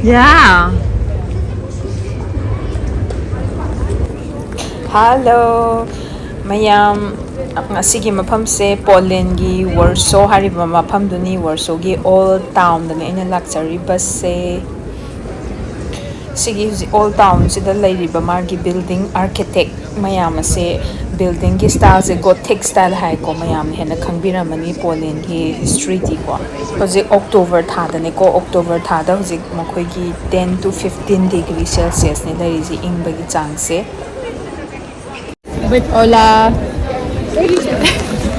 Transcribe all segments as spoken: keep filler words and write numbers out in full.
Yeah. Hello ꯃꯌꯥꯝ, ꯉꯁꯤꯒꯤ ꯃꯐꯝꯁꯦ ꯄꯣꯂꯦꯟꯒꯤ ꯋꯥꯔꯁꯣ ꯍꯥꯏꯔꯤꯕ ꯃꯐꯝꯗꯨꯅꯤ꯫ ꯋꯥꯔꯁꯣꯒꯤ ꯑꯣꯜ ꯇꯥꯎꯟꯗꯅꯤ ꯑꯩꯅ ꯂꯥꯛꯆꯔꯤꯕꯁꯦ꯫ ꯁꯤꯒꯤ ꯍꯧꯖꯤꯛ ꯑꯣꯜ ꯇꯥꯎꯟꯁꯤꯗ ꯂꯩꯔꯤꯕ ꯃꯥꯒꯤ ꯕꯤꯜꯗꯤꯡ ꯑꯥꯔꯀꯤꯇꯦꯛ ꯃꯌꯥꯝ ꯑꯁꯦ, ꯕꯤꯜꯗꯤꯡꯒꯤ ꯁ꯭ꯇꯥꯏꯜꯁꯦ ꯒꯣꯊꯤꯛ ꯁ꯭ꯇꯥꯏꯜ ꯍꯥꯏꯀꯣ, ꯃꯌꯥꯝꯅ ꯍꯦꯟꯅ ꯈꯪꯕꯤꯔꯝꯃꯅꯤ ꯄꯣꯂꯦꯟꯒꯤ ꯍꯤꯁꯇ꯭ꯔꯤꯗꯤꯀꯣ꯫ ꯍꯧꯖꯤꯛ ꯑꯣꯛꯇꯣꯕꯔ ꯊꯥꯗꯅꯦꯀꯣ, ꯑꯣꯛꯇꯣꯕꯔ ꯊꯥꯗ ꯍꯧꯖꯤꯛ ꯃꯈꯣꯏꯒꯤ ten to fifteen degree Celsiusꯅꯦ ꯂꯩꯔꯤꯁꯦ, ꯏꯪꯕꯒꯤ ꯆꯥꯡꯁꯦ꯫ Hola,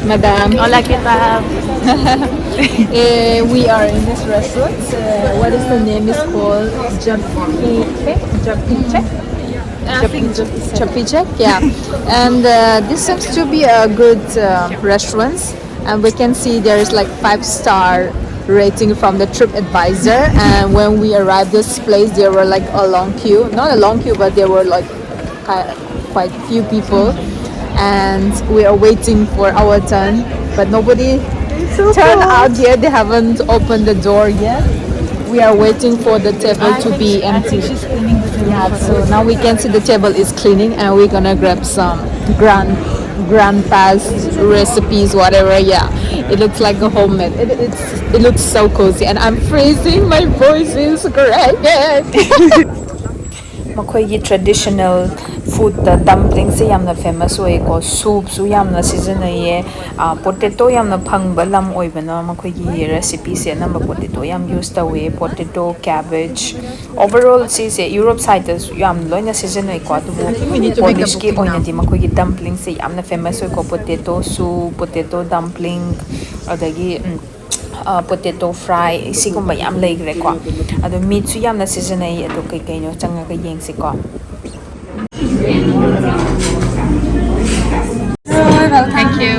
madam. Hola, ¿qué tal? Eh, we are in this restaurant. Uh, what is the name? Is called Japiche? Japiche? I think Japiche. Japiche, yeah. And uh, this seems to be a good uh, restaurant. And we can see there is like five star rating from the TripAdvisor. And when we arrived this place, there were like a long queue. Not a long queue, but there were like ki- quite few people. And we are waiting for our turn. But nobody turned out yet. They haven't opened the door yet. We are waiting for the table to be empty. Yeah, so now we can see the table is cleaning, and we're gonna grab some grand grandpa's recipes, whatever. Yeah, it looks like a homemade. It, it's it looks so cozy, and I'm freezing. My voice is cracking. ꯃꯈꯣꯏꯒꯤ traditional foodꯇ dumplingꯁꯦ ꯌꯥꯝꯅ famous ꯑꯣꯏꯌꯦꯀꯣ꯫ Soupꯁꯨ ꯌꯥꯝꯅ ꯁꯤꯖꯤꯟꯅꯩꯌꯦ꯫ Potato ꯌꯥꯝꯅ ꯐꯪꯕ ꯂꯝ ꯑꯣꯏꯕꯅ ꯃꯈꯣꯏꯒꯤ recipeꯁꯦ ꯑꯅꯝꯕ potato ꯌꯥꯝ use ꯇꯧꯋꯦ꯫ Potato, cabbage, overall ꯁꯤꯁꯦ Europe sideꯇꯁꯨ ꯌꯥꯝ ꯂꯣꯏꯅ ꯁꯤꯖꯤꯟꯅꯩꯀꯣ꯫ ꯑꯗꯨꯕꯨ Polishꯀꯤ ꯑꯣꯏꯅꯗꯤ ꯃꯈꯣꯏꯒꯤ dumplingꯁꯦ ꯌꯥꯝꯅ famous ꯑꯣꯏꯀꯣ꯫ Potato soup, potato dumpling, ꯑꯗꯒꯤ potato fry, ꯁꯤꯒꯨꯝꯕ ꯌꯥꯝ ꯂꯩꯈ꯭ꯔꯦꯀꯣ꯫ ꯑꯗꯣ meatꯁꯨ ꯌꯥꯝꯅ ꯁꯤꯖꯤꯟꯅꯩ꯫ ꯑꯗꯣ ꯀꯩ ꯀꯩꯅꯣ ꯆꯪꯉꯒ ꯌꯦꯡꯁꯤꯀꯣ꯫ Thank you.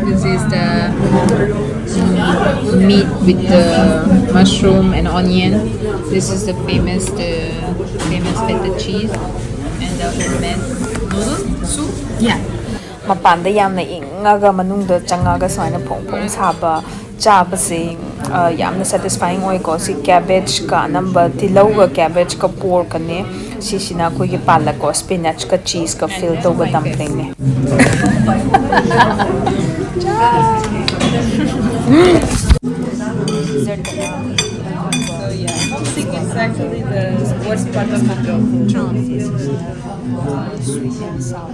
This is the meat with the mushroom and onion. This is the famous, the famous feta cheese and the homemade noodle soup. Yeah. ꯃꯄꯥꯟꯗ ꯌꯥꯝꯅ ꯏꯪꯉꯒ ꯃꯅꯨꯡꯗ ꯆꯪꯉꯒ ꯁꯨꯃꯥꯏꯅ ꯐꯣꯡ ꯐꯣꯡ ꯁꯥꯕ ꯆꯥꯕꯁꯦ ꯑ, ꯌꯥꯝꯅ ꯁꯦꯇꯤꯁꯐꯥꯏꯡ ꯑꯣꯏꯀꯣ꯫ ꯁꯤ ꯀꯦꯕꯦꯖꯀ ꯑꯅꯝꯕ, ꯇꯤꯜꯍꯧꯒ ꯀꯦꯕꯦꯖꯀ ꯄꯣꯔꯀꯅꯦ꯫ ꯁꯤꯁꯤꯅ ꯑꯩꯈꯣꯏꯒꯤ ꯄꯥꯂꯛꯀꯣ, ꯁ꯭ꯄꯤꯅꯥꯆꯀ ꯆꯤꯁꯀ ꯐꯤꯜ ꯇꯧꯕ ꯗꯝꯄ꯭ꯂꯤꯡꯅꯦ꯫ Dessert. So yeah, homesick is actually the worst part of the job. Sweet and sour.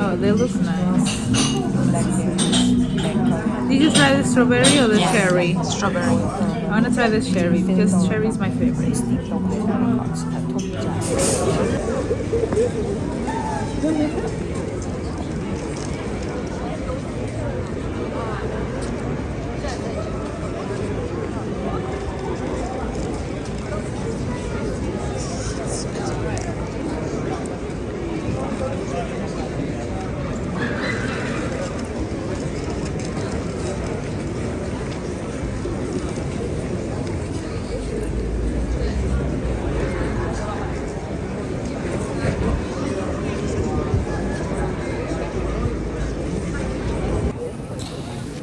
Oh, they look nice. Did you try the strawberry or the cherry? Strawberry. I want to try the cherry because cherry is my favorite.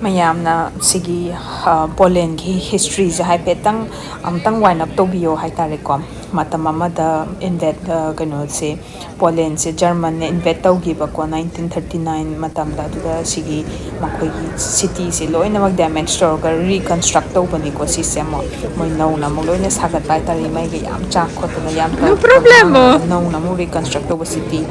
ꯃꯌꯥꯝꯅ ꯁꯤꯒꯤ, ꯑ, ꯄꯣꯂꯦꯟꯒꯤ ꯍꯤꯁꯇ꯭ꯔꯤꯁꯦ ꯍꯥꯏꯐꯦꯠꯇꯪ ꯑꯝꯇꯪ wine up ꯇꯧꯕꯤꯌꯣ ꯍꯥꯏꯇꯥꯔꯦꯀꯣ꯫ ꯃꯇꯝ ꯑꯃꯗ ꯏꯟꯚꯦꯠ-, ꯑ, ꯀꯩꯅꯣꯁꯦ, ꯄꯣꯂꯦꯟꯁꯦ ꯖꯔꯃꯟꯅ ꯏꯟꯚꯦꯠ ꯇꯧꯈꯤꯕꯀꯣ, ꯅꯥꯏꯟꯇꯤꯟ ꯊꯥꯔꯇꯤ ꯅꯥꯏꯟ ꯃꯇꯝꯗ꯫ ꯑꯗꯨꯗ ꯁꯤꯒꯤ ꯃꯈꯣꯏꯒꯤ ꯁꯤꯇꯤꯁꯦ ꯂꯣꯏꯅꯃꯛ ꯗꯦꯃꯦꯖ ꯇꯧꯔꯒ ꯔꯤꯀꯟꯁꯇ꯭ꯔꯛ ꯇꯧꯕꯅꯤꯀꯣ꯫ ꯁꯤꯁꯦ ꯑꯃꯨꯛ ꯃꯣꯏ ꯅꯧꯅ ꯑꯃꯨꯛ ꯂꯣꯏꯅ ꯁꯥꯒꯠꯄ ꯍꯥꯏꯇꯥꯔꯦ, ꯃꯩꯒ ꯌꯥꯝ ꯆꯥꯛ ꯈꯣꯠꯇꯅ ꯌꯥꯝ ꯇꯧꯔꯒ ꯅꯧꯅ ꯑꯃꯨꯛ ꯔꯤꯀꯟꯁꯇ꯭ꯔꯛ ꯇꯧꯕ ꯁꯤꯇꯤ꯫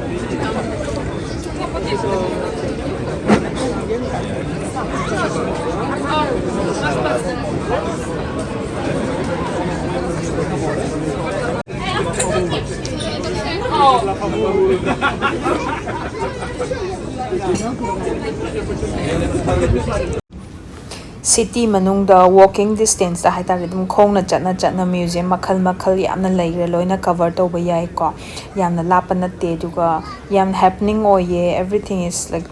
ꯁꯤꯇꯤ ꯃꯅꯨꯡꯗ ꯋꯣꯀꯤꯡ ꯗꯤꯁꯇꯦꯟꯁꯇ ꯍꯥꯏꯇꯥꯔꯦ, ꯑꯗꯨꯝ ꯈꯣꯡꯅ ꯆꯠꯅ ꯆꯠꯅ ꯃ꯭ꯌꯨꯖꯤꯌꯝ ꯃꯈꯜ ꯃꯈꯜ ꯌꯥꯝꯅ ꯂꯩꯈ꯭ꯔꯦ, ꯂꯣꯏꯅ ꯀꯚꯔ ꯇꯧꯕ ꯌꯥꯏꯀꯣ꯫ ꯌꯥꯝꯅ ꯂꯥꯞꯄ ꯅꯠꯇꯦ, ꯑꯗꯨꯒ ꯌꯥꯝ ꯍꯦꯄꯅꯤꯡ ꯑꯣꯏꯌꯦ꯫ Everything is like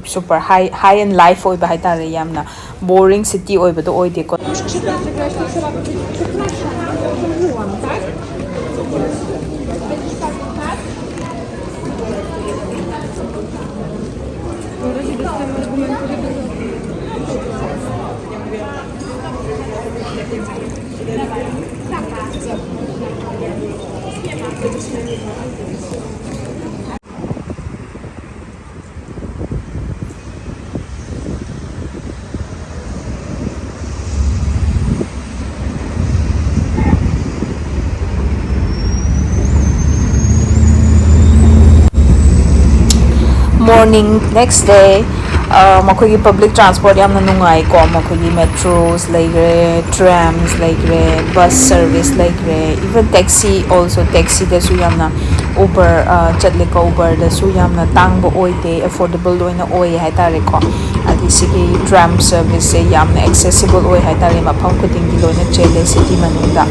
super high, high and life ꯑꯣꯏꯕ ꯍꯥꯏꯇꯥꯔꯦ, ꯌꯥꯝꯅ ꯕꯣꯔꯤꯡ ꯁꯤꯇꯤ ꯑꯣꯏꯕꯗꯣ ꯑꯣꯏꯗꯦꯀꯣ꯫ Morning, next day. ꯑ, ꯃꯈꯣꯏꯒꯤ ꯄꯕ꯭ꯂꯤꯛ ꯇ꯭ꯔꯥꯟꯁꯄꯣꯔꯠ ꯌꯥꯝꯅ ꯅꯨꯡꯉꯥꯏꯀꯣ꯫ ꯃꯈꯣꯏꯒꯤ ꯃꯦꯇ꯭ꯔꯣꯁ ꯂꯩꯈ꯭ꯔꯦ, ꯇ꯭ꯔꯦꯝꯁ ꯂꯩꯈ꯭ꯔꯦ, ꯕꯁ ꯁꯔꯚꯤꯁ ꯂꯩꯈ꯭ꯔꯦ, ꯏꯚꯟ ꯇꯦꯛꯁꯤ ꯑꯣꯜꯁꯣ꯫ ꯇꯦꯛꯁꯤꯗꯁꯨ ꯌꯥꯝꯅ ꯎꯕꯔ, ꯑ, ꯆꯠꯂꯦꯀꯣ꯫ ꯎꯕꯔꯗꯁꯨ ꯌꯥꯝꯅ ꯇꯥꯡꯕ ꯑꯣꯏꯗꯦ, ꯑꯦꯐꯣꯔꯗꯦꯕꯜ ꯑꯣꯏꯅ ꯑꯣꯏ ꯍꯥꯏꯇꯥꯔꯦꯀꯣ꯫ ꯑꯗꯩ ꯁꯤꯒꯤ ꯇ꯭ꯔꯦꯝ ꯁꯔꯚꯤꯁꯁꯦ ꯌꯥꯝꯅ ꯑꯦꯛꯁꯦꯁꯤꯕꯜ ꯑꯣꯏ ꯍꯥꯏꯇꯥꯔꯦ꯫ ꯃꯐꯝ ꯈꯨꯗꯤꯡꯒꯤ ꯂꯣꯏꯅ ꯆꯦꯜꯂꯦ ꯁꯤꯇꯤ ꯃꯅꯨꯡꯗ꯫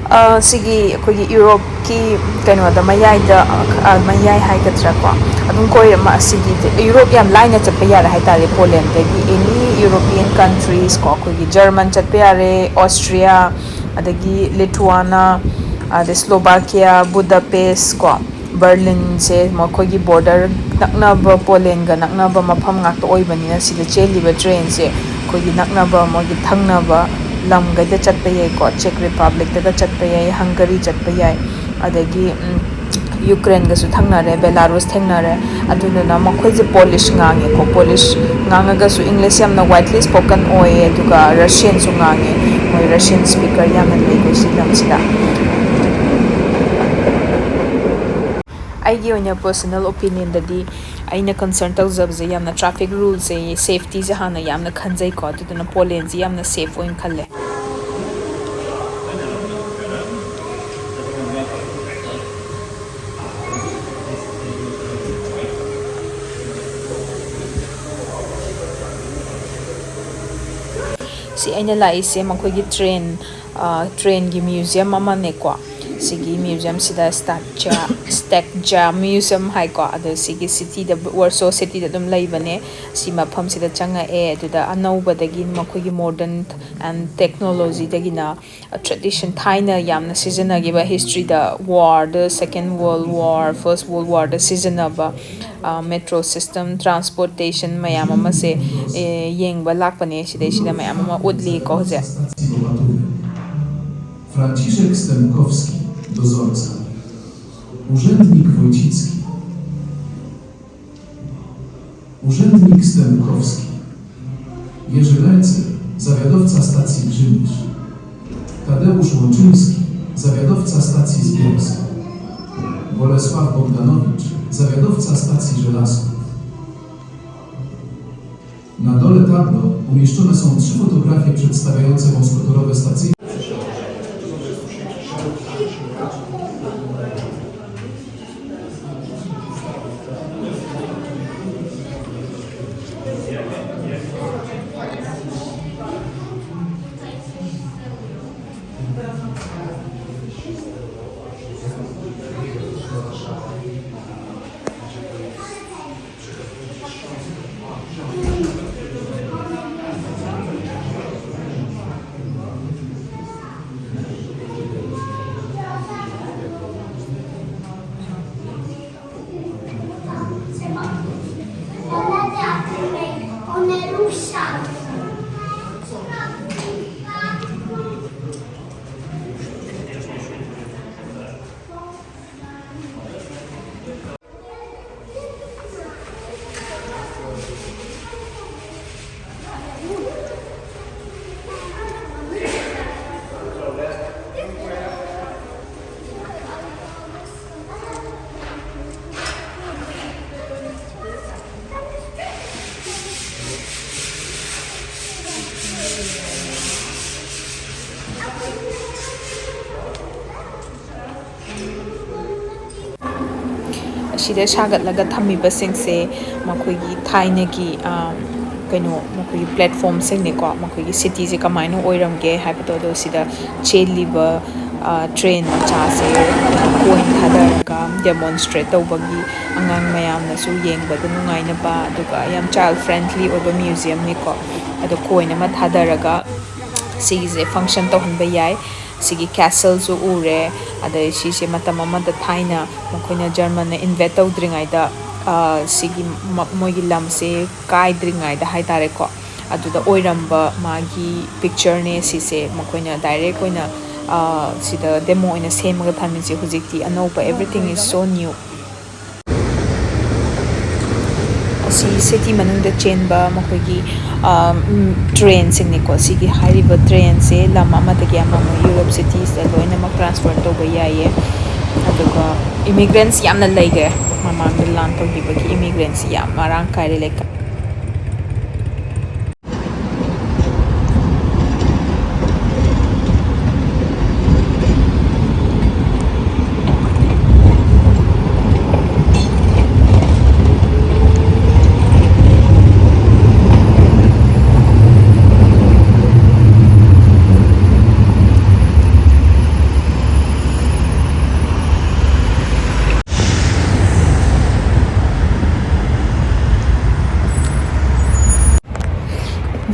ꯑ, ꯁꯤꯒꯤ ꯑꯩꯈꯣꯏꯒꯤ ꯌꯨꯔꯣꯞꯀꯤ ꯀꯩꯅꯣꯗ ꯃꯌꯥꯏꯗ, ꯑ, ꯃꯌꯥꯏ ꯍꯥꯏꯒꯗ꯭ꯔꯥꯀꯣ, ꯑꯗꯨꯝ ꯀꯣꯏꯔ ꯑꯃ ꯑꯁꯤꯒꯤ ꯌꯨꯔꯣꯞ ꯌꯥꯝ ꯂꯥꯏꯅ ꯆꯠꯄ ꯌꯥꯔꯦ ꯍꯥꯏꯇꯥꯔꯦ꯫ ꯄꯣꯂꯦꯟꯗꯒꯤ ꯑꯦꯅꯤ ꯌꯨꯔꯣꯄꯤꯌꯟ ꯀꯟꯇ꯭ꯔꯤꯁꯀꯣ, ꯑꯩꯈꯣꯏꯒꯤ ꯖꯔꯃꯟ ꯆꯠꯄ ꯌꯥꯔꯦ, ꯑꯣꯁꯇ꯭ꯔꯤꯌꯥ, ꯑꯗꯒꯤ ꯂꯤꯊꯨꯋꯥꯅꯥ, ꯑꯗꯩ ꯁ꯭ꯂꯣꯚꯥꯀꯤꯌꯥ, ꯕꯨꯗꯥꯄꯦꯁ ꯀꯣ, ꯕꯔꯂꯤꯟꯁꯦ ꯃꯈꯣꯏꯒꯤ ꯕꯣꯔꯗꯔ ꯅꯛꯅꯕ, ꯄꯣꯂꯦꯟꯒ ꯅꯛꯅꯕ ꯃꯐꯝ ꯉꯥꯛꯇ ꯑꯣꯏꯕꯅꯤꯅ ꯁꯤꯗ ꯆꯦꯜꯂꯤꯕ ꯇ꯭ꯔꯦꯟꯁꯦ ꯑꯩꯈꯣꯏꯒꯤ ꯅꯛꯅꯕ ꯃꯣꯏꯒꯤ ꯊꯪꯅꯕ ꯂꯝꯈꯩꯗ ꯆꯠꯄ ꯌꯥꯏꯀꯣ꯫ ꯆꯦꯛ ꯔꯤꯄꯕ꯭ꯂꯤꯛꯇꯒ ꯆꯠꯄ ꯌꯥꯏ, ꯍꯪꯒꯔꯤ ꯆꯠꯄ ꯌꯥꯏ, ꯑꯗꯒꯤ, ꯎꯝ, ꯌꯨꯀ꯭ꯔꯦꯟꯒꯁꯨ ꯊꯪꯅꯔꯦ, ꯕꯦꯂꯥꯔꯨꯁ ꯊꯦꯡꯅꯔꯦ꯫ ꯑꯗꯨꯗꯨꯅ ꯃꯈꯣꯏꯁꯦ ꯄꯣꯂꯤꯁ ꯉꯥꯡꯉꯦꯀꯣ꯫ ꯄꯣꯂꯤꯁ ꯉꯥꯡꯉꯒꯁꯨ ꯏꯪꯂꯤꯁ ꯌꯥꯝꯅ ꯋꯥꯏꯗꯂꯤ ꯁ꯭ꯄꯣꯀꯟ ꯑꯣꯏꯌꯦ, ꯑꯗꯨꯒ ꯔꯁꯤꯌꯟꯁꯨ ꯉꯥꯡꯉꯦ꯫ ꯃꯣꯏ ꯔꯁꯤꯌꯟ ꯁ꯭ꯄꯤꯀꯔ ꯌꯥꯝꯅ ꯂꯩꯀꯣ ꯁꯤ ꯂꯝꯁꯤꯗ꯫ ꯑꯩꯒꯤ ꯑꯣꯏꯅ ꯄꯔꯁꯣꯅꯦꯜ ꯑꯣꯄꯤꯅꯤꯌꯟꯗꯗꯤ ꯑꯩꯅ ꯀꯟꯁꯔꯟ ꯇꯧꯖꯕꯁꯦ ꯌꯥꯝꯅ ꯇ꯭ꯔꯥꯐꯤꯛ ꯔꯨꯜꯁꯦ, ꯁꯦꯐꯇꯤꯁꯦ ꯍꯥꯟꯅ ꯌꯥꯝꯅ ꯈꯟꯖꯩꯀꯣ꯫ ꯑꯗꯨꯗꯨꯅ ꯄꯣꯂꯦꯟꯁꯤ ꯌꯥꯝꯅ ꯁꯦꯐ ꯑꯣꯏꯅ ꯈꯜꯂꯦ꯫ ꯁꯤ ꯑꯩꯅ ꯂꯥꯛꯏꯁꯦ ꯃꯈꯣꯏꯒꯤ ꯇ꯭ꯔꯦꯟ, ꯑ, ꯇ꯭ꯔꯦꯟꯒꯤ ꯃ꯭ꯌꯨꯖꯤꯌꯝ ꯑꯃꯅꯦꯀꯣ꯫ ꯁꯤꯒꯤ ꯃ꯭ꯌꯨꯖꯝꯁꯤꯗ ꯁ꯭ꯇꯥꯛꯖꯥ ꯁ꯭ꯇꯦꯛꯖꯥ ꯃ꯭ꯌꯨꯖꯝ ꯍꯥꯏꯀꯣ, ꯑꯗꯣ ꯁꯤꯒꯤ ꯁꯤꯇꯤꯗ, ꯋꯥꯔꯁꯣ ꯁꯤꯇꯤꯗ ꯑꯗꯨꯝ ꯂꯩꯕꯅꯦ꯫ ꯁꯤ ꯃꯐꯝꯁꯤꯗ ꯆꯪꯉꯛꯑꯦ꯫ ꯑꯗꯨꯗ ꯑꯅꯧꯕꯗꯒꯤ ꯃꯈꯣꯏꯒꯤ ꯃꯣꯗꯔꯟ ꯑꯦꯟ ꯇꯦꯛꯅꯣꯂꯣꯖꯤꯗꯒꯤꯅ ꯇ꯭ꯔꯦꯗꯤꯁꯟ, ꯊꯥꯏꯅ ꯌꯥꯝꯅ ꯁꯤꯖꯤꯟꯅꯈꯤꯕ ꯍꯤꯁꯇ꯭ꯔꯤꯗ, ꯋꯥꯔꯗ, ꯁꯦꯀꯦꯟ ꯋꯥꯔꯜ ꯋꯥꯔ, ꯐꯥꯔꯁ ꯋꯥꯔꯜ ꯋꯥꯔꯗ ꯁꯤꯖꯤꯟꯅꯕ ꯃꯦꯇ꯭ꯔꯣ ꯁꯤꯁꯇꯦꯝ, ꯇ꯭ꯔꯥꯟꯁꯄꯣꯔꯇꯦꯁꯟ ꯃꯌꯥꯝ ꯑꯃꯁꯦ ꯌꯦꯡꯕ ꯂꯥꯛꯄꯅꯦ꯫ ꯁꯤꯗꯩꯁꯤꯗ ꯃꯌꯥꯝ ꯑꯃ ꯎꯠꯂꯤꯀꯣ ꯍꯧꯖꯤꯛ꯫ Franciszek Stemkowski, dozorca. Urzędnik Wójcicki. Urzędnik Stemkowski. Jerzy Rajcy, zawiadowca stacji Grzymisz. Tadeusz Łączyński, zawiadowca stacji Zgierz. Bolesław Bogdanowicz, zawiadowca stacji Żelazków. Na dole tablo umieszczone są trzy fotografie przedstawiające wąskotorowe stacje. ꯑꯁꯤꯗ ꯁꯥꯒꯠꯂꯒ ꯊꯝꯃꯤꯕꯁꯤꯡꯁꯦ ꯃꯈꯣꯏꯒꯤ ꯊꯥꯏꯅꯒꯤ ꯀꯩꯅꯣ, ꯃꯈꯣꯏꯒꯤ ꯄ꯭ꯂꯦꯠꯐꯣꯝꯁꯤꯡꯅꯤꯀꯣ꯫ ꯃꯈꯣꯏꯒꯤ ꯁꯤꯇꯤꯁꯦ ꯀꯃꯥꯏꯅ ꯑꯣꯏꯔꯝꯒꯦ ꯍꯥꯏꯕꯗꯣ, ꯑꯗꯣ ꯁꯤꯗ ꯆꯦꯜꯂꯤꯕ ꯇ꯭ꯔꯦꯟ ꯃꯆꯥꯁꯦ ꯀꯣꯏꯟ ꯊꯥꯗꯔꯒ ꯗꯦꯃꯣꯟꯁꯇ꯭ꯔꯦꯠ ꯇꯧꯕꯒꯤ, ꯑꯉꯥꯡ ꯃꯌꯥꯝꯅꯁꯨ ꯌꯦꯡꯕꯗ ꯅꯨꯡꯉꯥꯏꯅꯕ, ꯑꯗꯨꯒ ꯌꯥꯝ ꯆꯥꯏꯜ ꯐ꯭ꯔꯦꯟꯂꯤ ꯑꯣꯏꯕ ꯃ꯭ꯌꯨꯖꯤꯌꯝꯅꯤꯀꯣ꯫ ꯑꯗꯣ ꯀꯣꯏꯟ ꯑꯃ ꯊꯥꯗꯔꯒ ꯁꯤꯒꯤꯁꯦ ꯐꯪꯁꯟ ꯇꯧꯍꯟꯕ ꯌꯥꯏ꯫ ꯁꯤꯒꯤ ꯀꯦꯁꯜꯁꯨ ꯎꯔꯦ꯫ ꯑꯗꯩ ꯁꯤꯁꯦ ꯃꯇꯝ ꯑꯃꯗ ꯊꯥꯏꯅ ꯃꯈꯣꯏꯅ ꯖꯔꯃꯟꯅ ꯏꯟꯚꯦꯠ ꯇꯧꯗ꯭ꯔꯤꯉꯩꯗ, ꯁꯤꯒꯤ ꯃꯣꯏꯒꯤ ꯂꯝꯁꯦ ꯀꯥꯏꯗ꯭ꯔꯤꯉꯩꯗ ꯍꯥꯏ ꯇꯥꯔꯦꯀꯣ, ꯑꯗꯨꯗ ꯑꯣꯏꯔꯝꯕ ꯃꯥꯒꯤ ꯄꯤꯛꯆꯔꯅꯦ ꯁꯤꯁꯦ꯫ ꯃꯈꯣꯏꯅ ꯗꯥꯏꯔꯦꯛ ꯑꯣꯏꯅ ꯁꯤꯗ ꯗꯦꯃꯣ ꯑꯣꯏꯅ ꯁꯦꯝꯃꯒ ꯊꯝꯃꯤꯁꯦ꯫ ꯍꯧꯖꯤꯛꯇꯤ ꯑꯅꯧꯕ, everything is so new꯫ ꯑꯁꯤ ꯁꯤꯇꯤ ꯃꯅꯨꯡꯗ ꯆꯦꯟꯕ ꯃꯈꯣꯏꯒꯤ ꯇ꯭ꯔꯦꯟꯁꯤꯡꯅꯤꯀꯣ꯫ ꯁꯤꯒꯤ ꯍꯥꯏꯔꯤꯕ ꯇ꯭ꯔꯦꯟꯁꯦ ꯂꯝ ꯑꯃꯗꯒꯤ ꯑꯃ, ꯑꯃ ꯌꯨꯔꯣꯞ ꯁꯤꯇꯤꯁꯇ ꯂꯣꯏꯅꯃꯛ ꯇ꯭ꯔꯥꯟꯁꯐꯔ ꯇꯧꯕ ꯌꯥꯏꯌꯦ꯫ ꯑꯗꯨꯒ ꯏꯃꯤꯒ꯭ꯔꯦꯟꯁ ꯌꯥꯝꯅ ꯂꯩꯈ꯭ꯔꯦ ꯃꯃꯥꯡꯗ ꯂꯥꯟ ꯇꯧꯈꯤꯕꯒꯤ꯫ ꯏꯃꯤꯒ꯭ꯔꯦꯟꯁ ꯌꯥꯝ ꯃꯔꯥꯡ ꯀꯥꯏꯔꯦ ꯂꯩꯀꯥꯏ꯫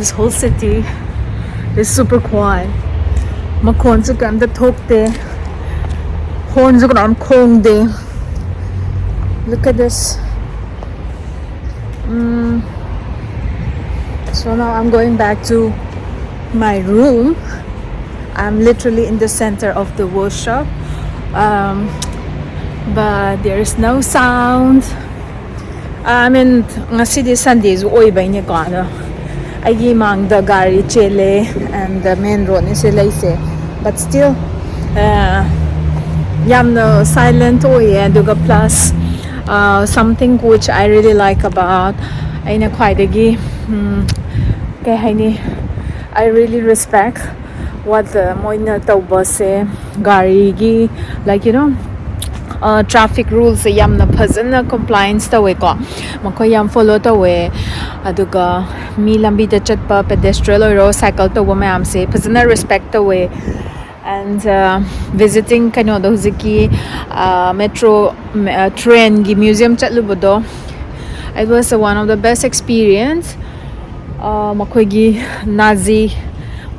This whole city is super quiet. ꯃꯈꯣꯟꯁꯨ ꯀꯩꯝꯇ ꯊꯣꯛꯇꯦ꯫ ꯍꯣꯔꯟꯁꯨ ꯀꯅꯥꯝ ꯈꯣꯡꯗꯦ꯫ Look at this. Mm. So now I'm going back to my room. I'm literally in the center of the workshop, um, but there is no sound. I mean, ꯉꯁꯤꯗꯤ ꯁꯟꯗꯦꯁꯨ ꯑꯣꯏꯕꯩꯅꯦꯀꯣ꯫ ꯑꯗꯣ ꯑꯩꯒꯤ ꯏꯃꯥꯡꯗ ꯒꯥꯔꯤ ꯆꯦꯜꯂꯦ, and the main roadꯅꯤ ꯁꯤ ꯂꯩꯁꯦ, but still uh, ꯌꯥꯝꯅ silent ꯑꯣꯏꯌꯦ꯫ ꯑꯗꯨꯒ plus uh, something which I really like about, ꯑꯩꯅ ꯈ꯭ꯋꯥꯏꯗꯒꯤ ꯎꯝ, ꯀꯩ ꯍꯥꯏꯅꯤ, I really respect what the, ꯃꯣꯏꯅ ꯇꯧꯕꯁꯦ꯫ ꯒꯥꯔꯤꯒꯤ, like, you know, traffic rules ꯁꯦ ꯌꯥꯝꯅ ꯐꯖꯅ compliance ꯇꯧꯋꯦꯀꯣ꯫ ꯃꯈꯣꯏ ꯌꯥꯝ follow ꯇꯧꯋꯦ꯫ ꯑꯗꯨꯒ ꯃꯤ ꯂꯝꯕꯤꯗ ꯆꯠꯄ, pedestrian ꯑꯣꯏꯔꯣ, ꯁꯥꯏꯀꯜ ꯇꯧꯕ ꯃꯌꯥꯝꯁꯦ ꯐꯖꯅ respect ꯇꯧꯋꯦ꯫ And visiting ꯀꯩꯅꯣꯗꯣ, ꯍꯧꯖꯤꯛꯀꯤ ꯃꯦꯇ꯭ꯔꯣ ꯇ꯭ꯔꯦꯟꯒꯤ ꯃ꯭ꯌꯨꯖꯤꯌꯝ ꯆꯠꯂꯨꯕꯗꯣ, it was one of the best experience. ꯃꯈꯣꯏꯒꯤ ꯅꯥꯖꯤ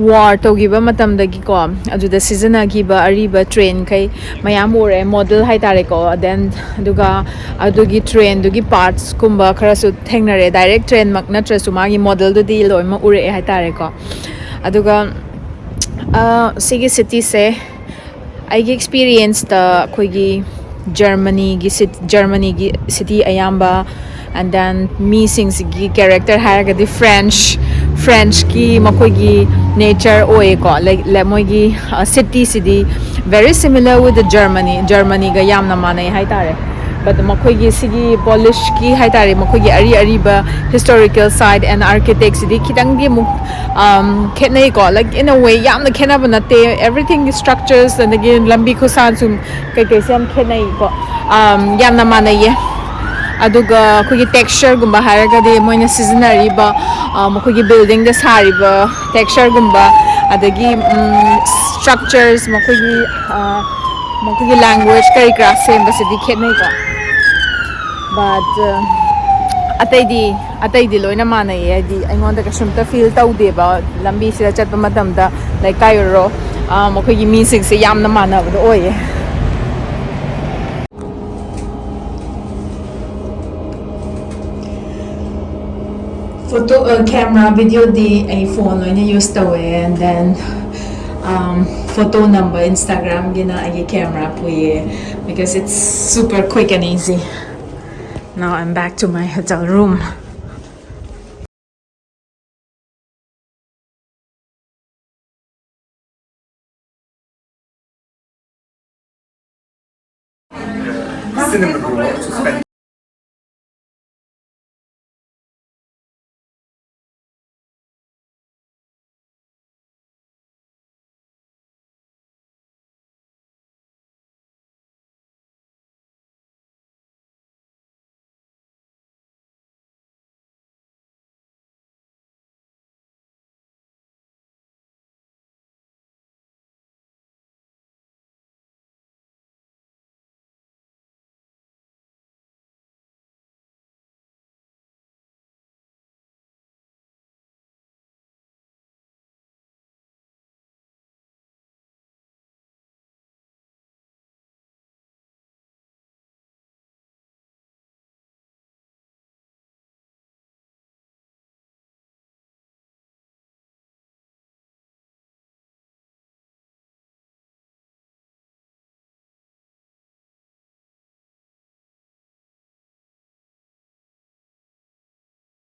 ꯋꯥꯔ ꯇꯧꯈꯤꯕ ꯃꯇꯝꯗꯒꯤꯀꯣ, ꯑꯗꯨꯗ ꯁꯤꯖꯤꯟꯅꯈꯤꯕ ꯑꯔꯤꯕ ꯇ꯭ꯔꯦꯟꯈꯩ ꯃꯌꯥꯝ ꯎꯔꯦ, ꯃꯣꯗꯦꯜ ꯍꯥꯏꯇꯥꯔꯦꯀꯣ. Then ꯑꯗꯨꯒ ꯑꯗꯨꯒꯤ ꯇ꯭ꯔꯦꯟꯗꯨꯒꯤ ꯄꯥꯔꯠꯁꯀꯨꯝꯕ ꯈꯔꯁꯨ ꯊꯦꯡꯅꯔꯦ. ꯗꯥꯏꯔꯦꯛ ꯇ꯭ꯔꯦꯟꯃꯛ ꯅꯠꯇ꯭ꯔꯁꯨ ꯃꯥꯒꯤ ꯃꯣꯗꯦꯜꯗꯨꯗꯤ ꯂꯣꯏꯅꯃꯛ ꯎꯔꯛꯑꯦ ꯍꯥꯏꯇꯥꯔꯦꯀꯣ. ꯑꯗꯨꯒ ꯁꯤꯒꯤ ꯁꯤꯇꯤꯁꯦ ꯑꯩꯒꯤ ꯑꯦꯛꯁꯄꯤꯔꯤꯌꯦꯟꯁꯇ ꯑꯩꯈꯣꯏꯒꯤ ꯖꯔꯃꯅꯤꯒꯤ ꯁꯤꯠ ꯖꯔꯃꯅꯤꯒꯤ ꯁꯤꯇꯤ ꯑꯌꯥꯝꯕ, and then ꯃꯤꯁꯤꯡꯁꯤꯒꯤ ꯀꯦꯔꯦꯛꯇꯔ ꯍꯥꯏꯔꯒꯗꯤ ꯐ꯭ꯔꯦꯟꯁ ꯐ꯭ꯔꯦꯟꯁꯀꯤ ꯃꯈꯣꯏꯒꯤ ꯅꯦꯆꯔ ꯑꯣꯏꯌꯦꯀꯣ. ꯂꯥꯏꯛ ꯃꯣꯏꯒꯤ ꯁꯤꯇꯤꯁꯤꯗꯤ very similar with the Germany, ꯖꯔꯃꯅꯤꯒ ꯌꯥꯝꯅ ꯃꯥꯟꯅꯩ ꯍꯥꯏꯇꯥꯔꯦ. But ꯃꯈꯣꯏꯒꯤ ꯁꯤꯒꯤ ꯄꯣꯂꯤꯁꯀꯤ ꯍꯥꯏꯇꯥꯔꯦ, ꯃꯈꯣꯏꯒꯤ ꯑꯔꯤ ꯑꯔꯤꯕ historical site and architectꯁꯤꯗꯤ ꯈꯤꯇꯪꯗꯤ ꯑꯃꯨꯛ ꯈꯦꯠꯅꯩꯀꯣ. Like in a way ꯌꯥꯝꯅ ꯈꯦꯠꯅꯕ ꯅꯠꯇꯦ, everything structures ꯑꯗꯒꯤ ꯂꯝꯕꯤ ꯈꯨꯁꯥꯟꯁꯨ ꯀꯩꯀꯩꯁꯦ ꯌꯥꯝ ꯈꯦꯠꯅꯩꯀꯣ. ꯌꯥꯝꯅ ꯃꯥꯟꯅꯩꯌꯦ. ꯑꯗꯨꯒ ꯑꯩꯈꯣꯏꯒꯤ ꯇꯦꯛꯁꯆꯔꯒꯨꯝꯕ ꯍꯥꯏꯔꯒꯗꯤ ꯃꯣꯏꯅ ꯁꯤꯖꯤꯟꯅꯔꯤꯕ ꯃꯈꯣꯏꯒꯤ ꯕꯤꯜꯗꯤꯡꯗ ꯁꯥꯔꯤꯕ ꯇꯦꯛꯁꯆꯔꯒꯨꯝꯕ, ꯑꯗꯒꯤ ꯁ꯭ꯇ꯭ꯔꯛꯆꯔꯁ, ꯃꯈꯣꯏꯒꯤ ꯃꯈꯣꯏꯒꯤ ꯂꯦꯡꯒ꯭ꯋꯦꯖ ꯀꯔꯤ ꯀꯔꯥ ꯁꯦꯝꯕꯁꯤꯗꯤ ꯈꯦꯠꯅꯩꯀꯣ. But ꯑꯇꯩꯗꯤ ꯑꯇꯩꯗꯤ ꯂꯣꯏꯅ ꯃꯥꯟꯅꯩꯌꯦ. ꯍꯥꯏꯗꯤ ꯑꯩꯉꯣꯟꯗ ꯀꯩꯁꯨꯝꯇ ꯐꯤꯜ ꯇꯧꯗꯦꯕ ꯂꯝꯕꯤꯁꯤꯗ ꯆꯠꯄ ꯃꯇꯝꯗ. ꯂꯩꯀꯥꯏ ꯑꯣꯏꯔꯣ, ꯃꯈꯣꯏꯒꯤ ꯃꯤꯁꯤꯡꯁꯦ ꯌꯥꯝꯅ ꯃꯥꯟꯅꯕꯗꯣ ꯑꯣꯏꯌꯦ. ꯐꯣꯇꯣ, ꯀꯦꯃꯦꯔꯥ, ꯚꯤꯗꯤꯑꯣꯗꯤ ꯑꯩ ꯐꯣꯟ ꯂꯣꯏꯅ ꯌꯨꯁ ꯇꯧꯋꯦ. And then ꯐꯣꯇꯣ ꯅꯝꯕ ꯏꯟꯁꯇꯥꯒ꯭ꯔꯥꯝꯒꯤꯅ ꯑꯩꯒꯤ camera ꯄꯨꯏꯌꯦ, because it's super quick and easy. Now I'm back to my hotel room.